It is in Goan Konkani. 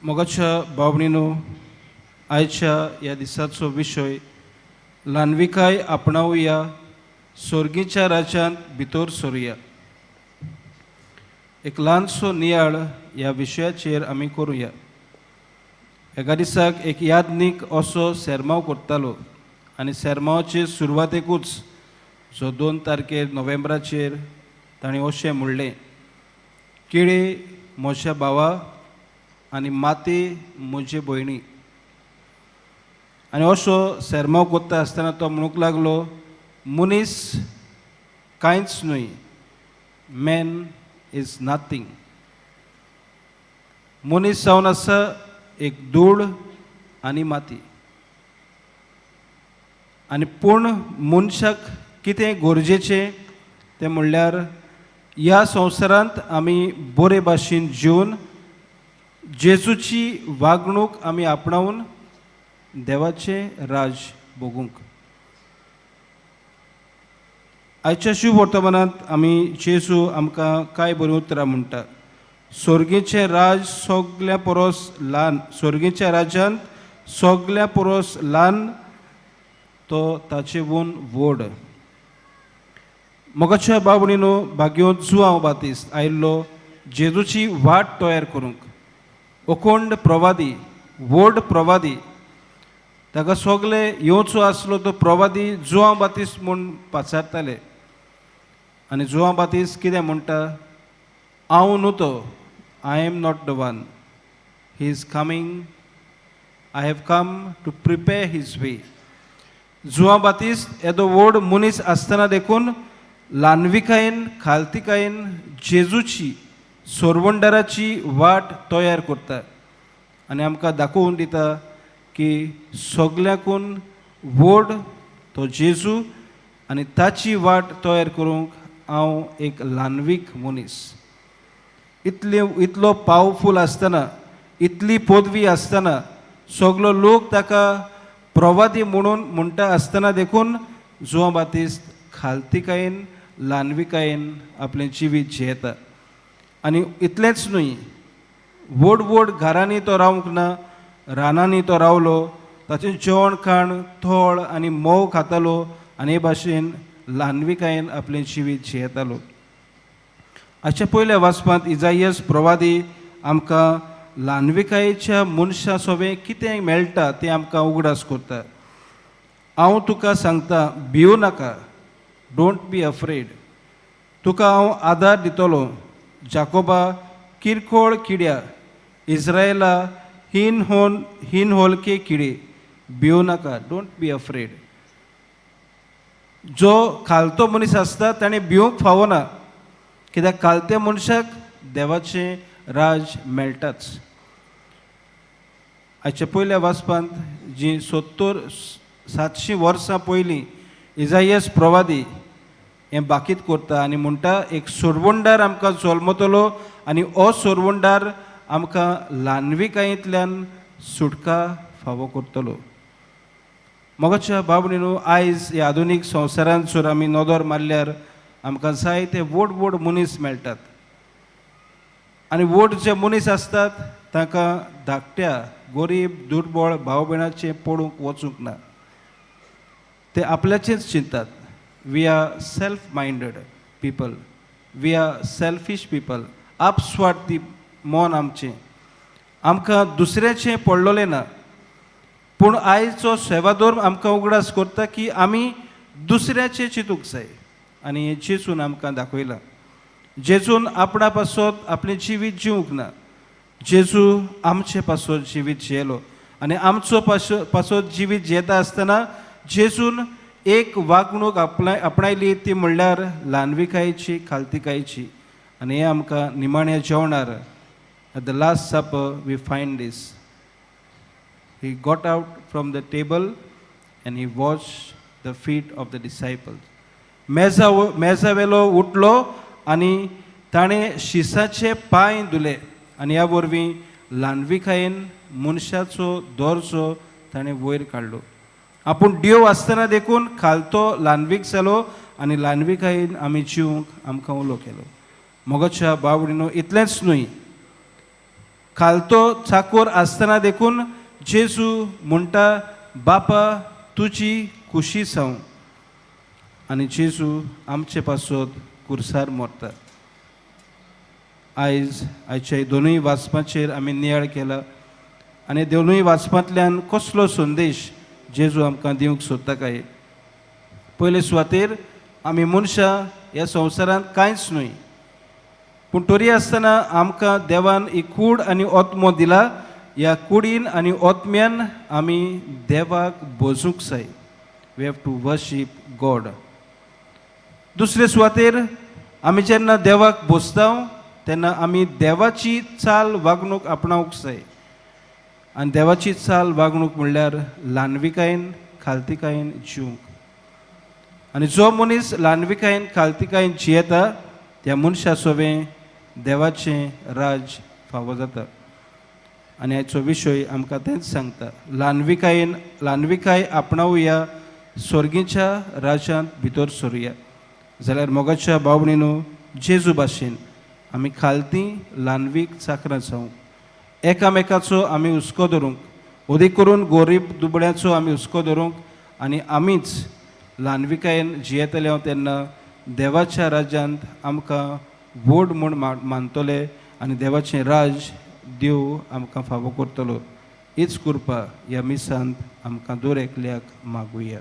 मोगाच्या भावणीनो, आयच्या ह्या दिसाचो विशय ल्हानविकाय आपणावया, सोर्गीच्या राज्यांत भितर सरुया. एक ल्हानसो नियाळ ह्या विशयाचेर आमी करुया. एका दिसाक एक याज्ञीक असो सेरमांव करतालो आनी सेरमांवाचे सुरवातेकूच जो 2 तारखेर नोव्हेंबराचेर ताणें अशें म्हणलें, "केळे म्हज्या भावा आनी माते म्हजे भयणी." आनी असो सेरमांव करता आसतना तो म्हणूंक लागलो, "मनीस कांयच न्हय, man is nothing. मनीस जावन आसा एक धूळ आनी माती. आनी पूण मनशाक कितें गरजेचें तें म्हणल्यार ह्या संवसारांत आमी बरे भाशेन जिवन जेजूची वागणूक आमी आपणावन देवाचें राज भोगूंक." आयच्या शुभ वर्तमानांत आमी जेजू आमकां कांय बरीं उतरां म्हणटा, "सोर्गीचें राज सगल्या परस ल्हान, सोर्गीच्या राज्यांत सगल्या परस ल्हान तो ताचेहून व्हड." मोगाच्या बाबणीनो, भाग्यो जुआंव बातिस्त आयिल्लो जेजूची वाट तयार करूंक. अखंड प्रवादी, व्हड प्रवादी, ताका सगळे येवचो आसलो तो प्रवादी जुआंव बातिस्त म्हूण पाचारताले. आनी जुआंव बातिस्त कितें म्हणटा? "हांव न्हू तो, I am not the one. He is coming. I have come to prepare his way." Joao Batista येदो व्हड मनीस आसतना देखून ल्हानविकायेन, खालतिकायेन जेजूची, सोरवंडाराची वाट तयार करता आनी आमकां दाखोवन दिता की सगल्यांकून व्हड तो जेजू आनी ताची वाट तयार करूंक हांव एक ल्हानवीक मनीस. इतले इतलो पावरफूल आसतना, इतली पदवी आसतना, सगलो लोक ताका प्रवादी म्हणून म्हणटा आसतना देखून जुआंव बातिस्त खालतिकायेन, ल्हानविकायेन आपलें जिवीत जियेता. आनी इतलेंच न्हय, व्हड व्हड घरांनी तो रावंक ना, रानांनी तो रावलो. ताचें जेवण खाण थोळ आनी म्होंव खातालो आनी हे भाशेन ल्हानविकायेन आपलें जिवीत जियेतालो. हाच्या पयल्या वाचपांत इजायस प्रवादी आमकां ल्हानविकायेच्या मनशा सोबें कितें मेळटा तें आमकां उगडास करता. "हांव तुका सांगता, भिवू नाका, don't be afraid. तुका हांव आदार दितलो. जाकोबा, किरकोळ किड्या, इस्रायला, हिन होन हिन होलके किडे, भिवू नाका, don't be afraid." जो खालतो मनीस आसता ताणें भिवंक फावना, कित्याक खालत्या मनशाक देवाचें राज मेळटाच. आयच्या पयल्या वाचपांत जी 70 700 वर्सां पयलीं इजायस प्रवादी हें बाकीत करता आनी म्हणटा, एक सोरवंडार आमकां जल्मतलो आनी हो सोरवंडार आमकां ल्हानविकायेंतल्यान सुटका फावो करतलो. मोगाच्या बाबणीनो, आयज ह्या आधुनीक संवसारांत जर आमी नदर मारल्यार आमकां जायते व्हड व्हड मनीस मेळटात आनी व्हड जे मनीस आसतात तांकां धाकट्या गरीब दुर्बळ भाव भयणाचें पडूंक वचूंक ना. ते आपल्याचेंच चिंततात. We are self minded people, we are selfish people. आपस्वार्थी मन आमचें, आमकां दुसऱ्याचें पडलोलें ना. पूण आयचो सेवाधर्म आमकां उगडास करता की आमी दुसऱ्याचें चिंतूंक जाय आनी हें जेजून आमकां दाखयलां. जेजून आपणा पासत आपलें जिवीत जिवंक ना, जेजू आमचे पासत जिवीत जियेलो. आनी आमचो पासत जिवीत जियेता आसतना जेजून एक वागणूक आपणायली, ती म्हणल्यार ल्हानविकायेची, खालतिकायेची. आनी हें आमकां निमाण्या जेवणार, at the last supper, we find this. He got out from the table and he washed the feet of the disciples. मेजा वेलो उठलो आनी ताणें शिसाचे पांय धुले आनी ह्या वरवीं ल्हानविकायेन मनशाचो दर्जो ताणें वयर काडलो. आपूण देव आसतना देखून खालतो ल्हानवीक जालो आनी ल्हानविकायेन आमी जिवंक आमकां उलो केलो. मोगाच्या बावडीनो, इतलेंच न्हय. खालतो चाकोर आसतना देखून जेजू म्हणटा, बापा तुजी खुशी जावं. आनी जेजू आमचे पासत कुर्सार मरता. आयज आयच्या दोनूय वाचपाचेर आमी नियाळ केला आनी दोनूय वाचपांतल्यान कसलो संदेश जेजू आमकां दिवंक सोदता काय? पयले सुवातेर आमी मनशां ह्या संवसारांत कांयच न्हय, पूण तरी आसतना आमकां देवान एक कूड आनी आत्मो दिला. ह्या कुडीन आनी आत्म्यान आमी देवाक भजूंक जाय. We have to worship God. दुसरे सुवातेर आमी जेन्ना देवाक भजता तेन्ना आमी देवाची चाल वागणूक आपणावंक जाय. आनी देवाची चाल वागणूक म्हणल्यार ल्हानविकायेन खालतिकायेन जिवंक. आनी जो मनीस ल्हानविकायेन खालतिकायेन जियेता त्या मनशा सोवें देवाचें राज फावो जाता. आनी हाचो विशय आमकां तेंच सांगता, ल्हानविकायेन ल्हानविकाय आपणावया, स्वर्गीच्या राज्यांत भितर सरुया. जाल्यार मोगाच्या भावणीनो, जेजू भाशेन आमी खालती ल्हानवीक चाकरां जावंक, एकामेकाचो आमी हुस्को धरूंक, अदीक करून गोरीब दुबळ्याचो आमी हुस्को धरूंक आनी आमीच ल्हानविकायेन जियेतले हांव तेन्ना देवाच्या राज्यांत आमकां व्हड म्हूण मानतले आनी देवाचें राज देव आमकां फावो करतलो. हीच कृपा ह्या मिसांत आमकां दर एकल्याक मागुया.